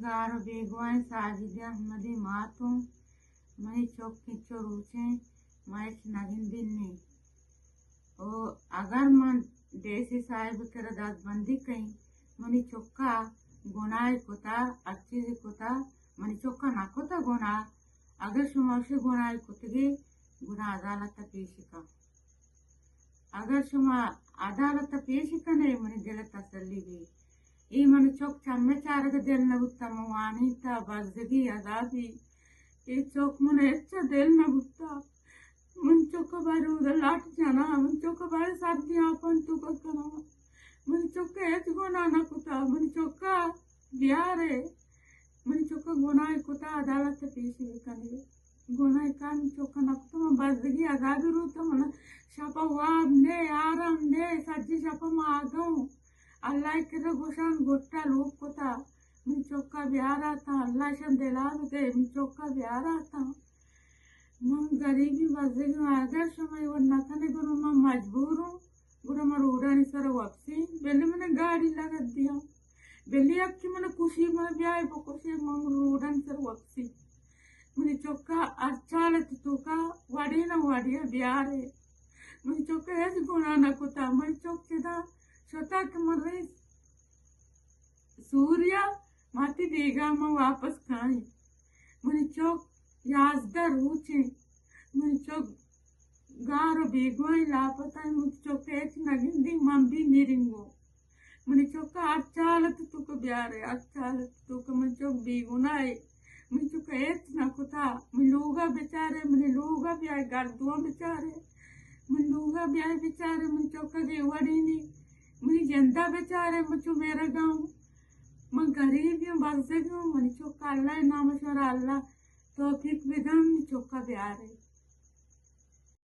گار و بیگواہیں ساجد احمدی ماتوں، منی چک انچو روچیں، ما ہچ نگندینیں۔ او اگر من ڈی سی صاحب کرا دست بندی کئیں، منی چکا گناہ کتا، ہر چیز کتا، منی چکا نہ کتا گناہ۔ اگر شما اشی گناہ کتگے، گڑا عدالت پیش کن۔ اگر شما عدالت پیش کنے، منی دل تسلی بی۔ اے من چک چمے چارگ دل نہ بوتا، من وانیتا بزگی عذابی۔ اے چک من ہچ دل نہ بوتا۔ من چک بارے اودا لاٹ جنا، من چک بارے سردی آپن تو کنا۔ من چک ہچ گناہ نہ کتا، من چکا بیارے۔ منی چکا گناہ کتا، عدالت پیش بکنے۔ گناہ کار منی چکا نہ کتا، من بزگی عذابی روتا، من شپا واب نے، آرام نے، سجی شپا ما آگاؤں۔ اللہ کرا گوشان گٹا لوگ کتا۔ منی چکا بیار آتا، اللہ شان دلا بدے، منی چکا بیار آتا۔ من غریبی بزگی، اگر شما اے وڑ نہ کنے، گڑا من مجبور ہوں۔ گڑا من روڈانی سر وپسی، بلے من گاڑی لگت دیاں، بلے یکی من کشی، من بیائے بکشے، من روڈانی سر وپسی۔ منی چکا ہر چالت توکا وڑے نہ وڑے بیارے۔ منی چکا ہچ گناہ نہ کتا، منی چک چدا شتا کہ من رئیس سوریا، ماتی بیگا من واپس کائیں۔ منی چک یازدہ روچیں، منی چک گار و بیگواہیں لاپتاں، منی چک ہچ نگندی، من بھی میرنگو۔ منی چک ہر چالت توک بیارے، ہر چالت توک، منی چک بیگناہے۔ منی چک ہچ نہ کتا، منی لوگا بچارے، منی لوگا بیائے، گردواں بچارے، منی لوگا بیائے بچارے، منی چک دے وڑینی، منی جندا بچارے، من چو میرگاؤں۔ من غریبی ہوں، بزگی ہوں، منی چک اللہ نام شورا اللہ توفیق بدن، منی چکا بیارے۔